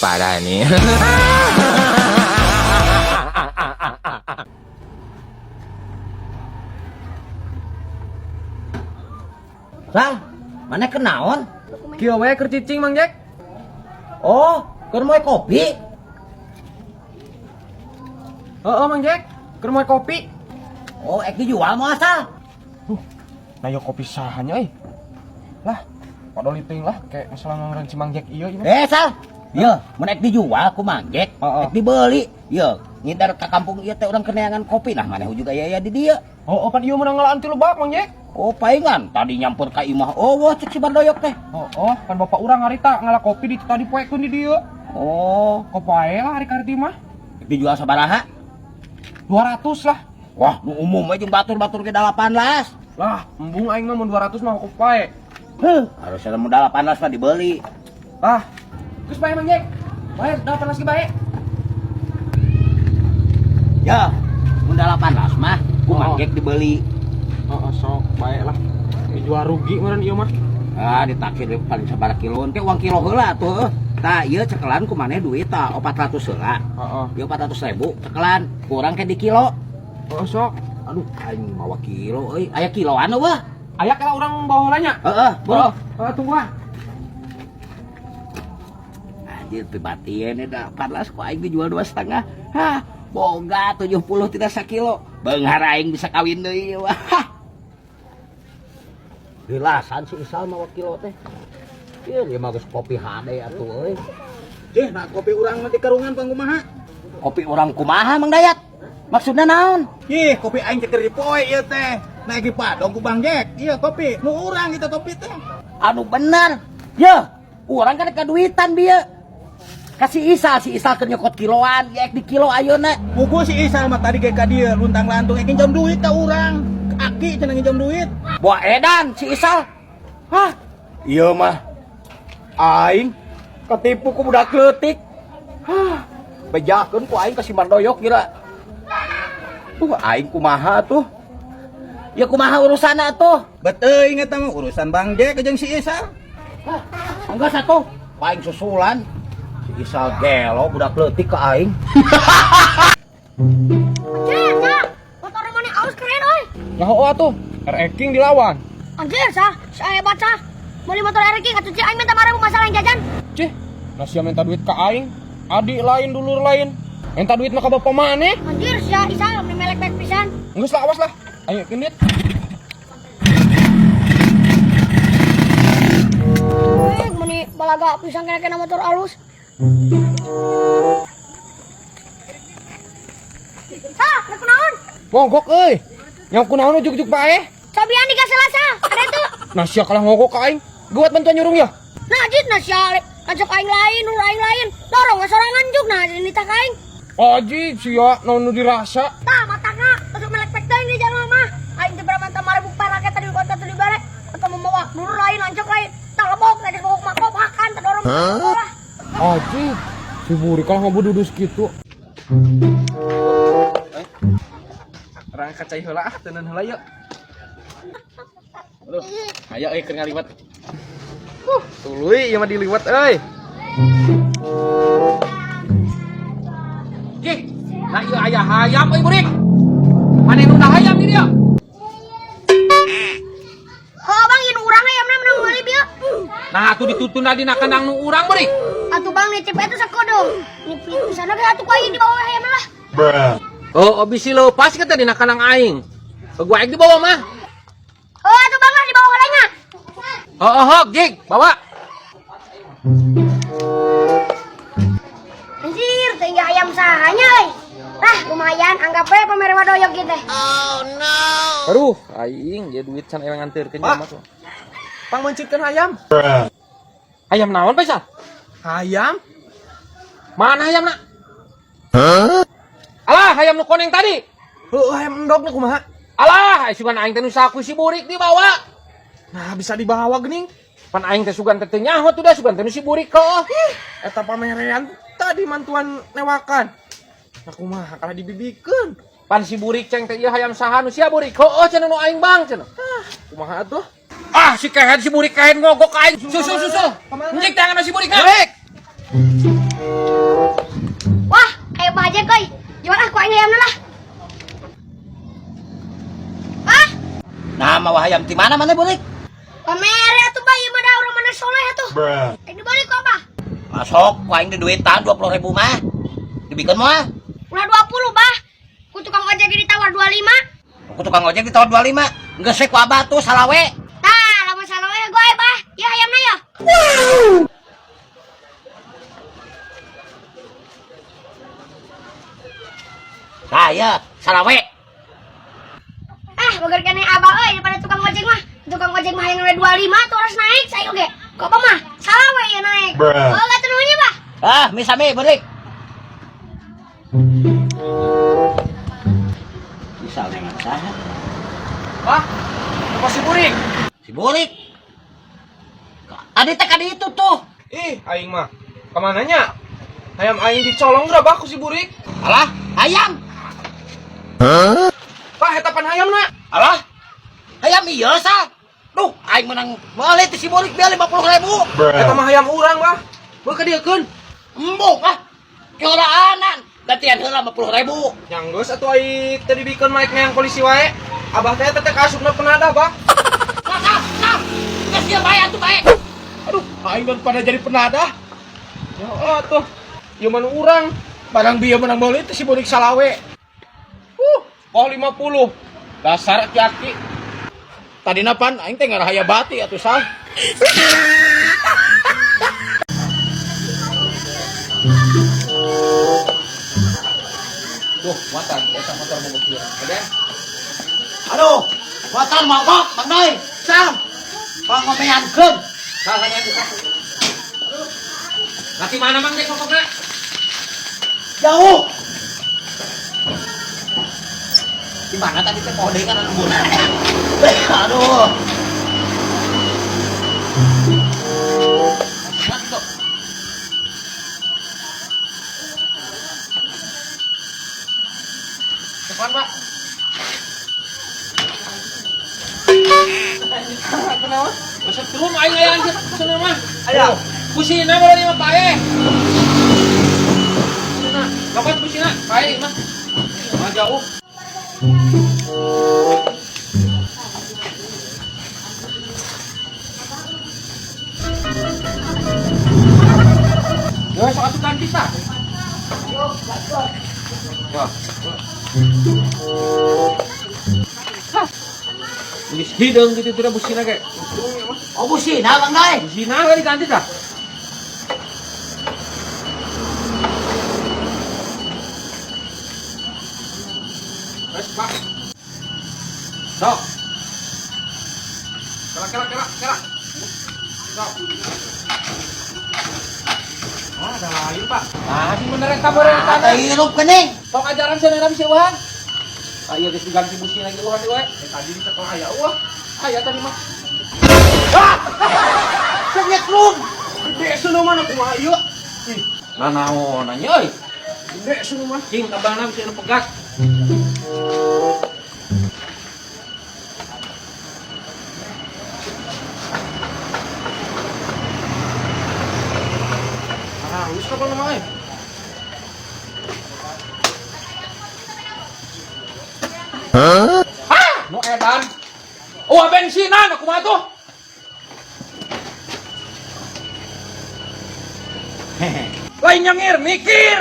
Parah nih. Sal, mana kenaon? Kieu we keur cicing, Mang Jack. Oh, keur moe kopi. Heeh, Mang Jack. Keur moe kopi. Oh, ek dijual moal, Sal? Nah, yo kopi sahanya euy. Lah, padoli teuing lah kayak masalah ngeureun si Mang Jack ieu ieu mah. Eh, Sal. Ye, mun ek dijual ku Mang Jack, Heeh. ek dibeli. Ye, ngidar ka kampung ieu teh urang keneangan kopi nah maneh juga aya di dieu. Oh, oh, pan ieu menang ngalaan ti lebak, Mang Jack. Oh, paingan tadi nyampur ka imah. Oh, wah cek si Bardoyok teh. Oh, oh, pan bapak urang harita ngala kopi di tadi poekeun di dieu. Oh, Kok pae lah hari karti mah. ek dijual sabaraha? 200 lah. Wah, nu umum we jeung batur-batur ge 18. Lah, embung aing mah mun 200 mah kok pae. Heuh, harusnya mun 18 mah dibeli. Ah, geus bae, Mang Jack. Bae 18 ge bae. Ya, mun 18 mah ku Mang Oh. Jack dibeli. Heeh, sok bae lah. Dijual rugi meureun ieu mah. Ah, ditaksir paling sabaraha kilo teh uang kilo heula tuh. Heuh. Tah, ieu cekelan ku maneh duit tah 400 heula. Heeh. Ieu 400.000 cekelan, kurang ke di kilo. Heeh, sok. Aduh, aing mawa kilo euy. Aya kiloan eueuh. Aya kala urang bawa heula nya. Heeh, bro. Heeh, tunggu ah. Anjir pibatieun eta 14 ku aing dijual 2,5. Hah, boga 70 tidak sakilo. Beunghar aing bisa kawin deui wah. Dilasan si Isal mawa kilo teh. Ieu dia mah geus kopi hade atuh euy. Cih, nah kopi urang mah di karungan pang kumaha? Kopi urang kumaha Mang Dayat? Maksudna naon? Ih, kopi aing ceker di poe ieu teh. Naik di padong ku Bang Jack. Iya kopi, nu urang kita kopi teh. Anu bener. Ye, urang kan kaduitan bieu. Kasih Isal, si Isal keur nyokot kiloan, ya di kilo ayeuna. Pugu si Isal mah tadi ge ka dieu luntang lantung ek nginjem duit ka urang. Aki cenah nginjem duit. Buah edan si Isal. Hah? Iya mah. Aing ketipu ku budak leutik. Hah, bejakeun ku aing ka si Mardoyok gila. Tuh aing kumaha tuh? Ya kumaha urusanna tuh? Beteuing eta mah urusan Bang Jack jeung si Isal. Hah, enggak satu. Aing susulan. Si Isal gelo budak leutik ke aing. Anjir, sah. Motor mana aus keren oi. Ya heueuh atuh. RX King dilawan. Anjir, sah. Saya hebat sah. Beli motor RX King atuh cik aing minta marah masalah yang jajan. Cih, nah sia minta duit ka aing. Adik lain, dulur lain. Minta duit mah ka bapak maneh. Anjir, sia Isal meni melek-melek pisan. Geus lah, awas lah. Ayo kendit. Eh, meni balaga pisan kena-kena motor alus. Sah, rek kunaon? Mogok euy. Yang kunaon ujug-ujug bae. Cobian digas heula sah. Ada tuh. Nah sia kalah ngogok ka aing. Geuwat bantuan nyurung ya. Nah, jit nah sia ngajak aing lain, nur aing lain. Dorong we sorangan juk nah jadi nitah ka aing. Aji sia naon nu dirasa. Tah matangna masuk melek-melek teuing di jalan mah. Aing teh berapa 5.000 perak eta di kota teh dibere. Atau membawa nur lain lanjut lain. Tah lebok teh bogok mah kopakan teh dorong. Lah. Aji si buri kalah ngabududus kitu. Orang kacai heula ah, teuneun heula yeuh. Aduh, aya euy keur ngaliwat. Tuluy ieu mah diliwat euy. Gih, nah ieu aya hayam euy burik. Mana nu hayam di dieu? Oh bang, ieu nu urang hayamna menang meuli bieu. Nah atuh ditutuna dina kandang nu urang burik. Atuh bang nitip eta sakodong. Nitip pisan ge atuh ku aing dibawa hayamna lah. Oh, bisi leupas kita dina kandang aing. Gua aing dibawa mah. Oh atuh bang lah dibawa heula nya. Oh, oh, oh, gig, bawa. Anjir, teh ayam sahanya euy. Lah, lumayan anggap we pamere wadoyok ieu teh. Aduh, aing dia duit can ewang nganterkeun Pak. mah tuh. Pang mencitkeun hayam. Hayam naon, Faisal? Hayam? Mana hayamna? Alah, hayam nu koneng tadi. Heuh, hayam endog na kumaha? Alah, sugan aing teh nu saku si burik dibawa. Nah, bisa dibawa geuning. Pan aing teh sugan teh teu nyaho tuh dah sugan teh nu si burik kok. Eta pamerean tadi mantuan newakan. Nah, kumaha kalah dibibikeun. Pan si burik ceng teh ieu hayam saha nu sia burik. Heueuh cenah nu aing bang cenah. Kumaha atuh? Ah, si kehed si burik kehed ngogok ka aing. Susul susul. Njik tangan si burik. Burik. Wah, aya Bah Jack euy. Jual ah ku aing hayamna lah. Ah, Nah, mawa hayam ti mana mana burik? pamere atuh bah ieu mah da urang mana soleh atuh. Aing dibalik ku Abah. Masuk, ku aing di duitan 20.000 mah. Dibikeun moal. Ulah 20 bah. Ku tukang ojek ditawar 25. Ku tukang ojek ditawar 25. Geus we ku abah tuh salawe. Tah, lamun salawe gue bah. Ya hayamna ya. Saya salawe. Ah, bager keneh abah euy daripada tukang ojek mah. Tukang ojek mah yang 25 tuh harus naik saya oge. Kok apa mah? Salawe ya naik. Oh, gak nuhunnya bah. Ah, misami burik. Misalnya nggak saha. Wah, apa si burik? Si burik. Tadi teh kadi itu tuh. Ih, aing mah. Kemananya? Hayam aing dicolong berapa ku si burik? Alah, hayam. Pak, eta pan hayam na. Alah, hayam iya sal. Duh, aing menang meuli ti si burik biar 50.000. Eta mah hayam urang, Bah. Beuh kadieukeun. Embung ah. Keuraanan. Gantian heula 50.000. Yang geus atuh ai teu dibikeun mah yang polisi wae. Abah teh teh kaasupna penadah, Bah. Sal, sal, sal. Geus ieu bae atuh bae. Aduh, aing pada jadi penadah. Ya Allah tuh. Ieu mah nu urang. Barang bieu menang meuli teh si burik salawe. Oh 50. Dasar aki-aki. Tadina pan aing teh ngarahaya bati atuh sal. Duh, muatan, eta motor mogok ieu. Oke. Aduh, muatan mogok, Bang Doi. Sal. Pangomeankeun. Salah satu. Laki mana Mang Jack mogokna? Jauh. Di mana tadi teh pohodengan anu lembur. Aduh. Depan, Pak. Kenapa? Setrum aing aya anjir cenah mah. Aya. Busina baru lima pae. Busina, dapat busina, pae mah. Mah jauh. Ya, sok atuh ganti tah. Ya. Hah. Geus hideung gitu tuh busina ge. Oh busina Bang Doi. Busina kali ganti tah. Wes, Pak. Sok. Kela kela kela kela. Sok. Oh, ada lain, Pak. Nah, sing bener eta beureun Ada hirup geuning. Sok ajaran cenah bisa eueuhan. Ah, iya geus diganti busi lagi eueuhan deui wae. Eh, tadi di sekolah aya eueuh. Aya tadi mah. Ah! Nyetrum. Gede seuneu mah kumaha ieu? Ih, nah naon nya euy. Gede seuneu mah. Cing kabana bisa nu pegas. Ah, wis kapan mah euy? Hah? Nu edan. Oh, bensinan aku mah tuh. Lain nyengir, mikir.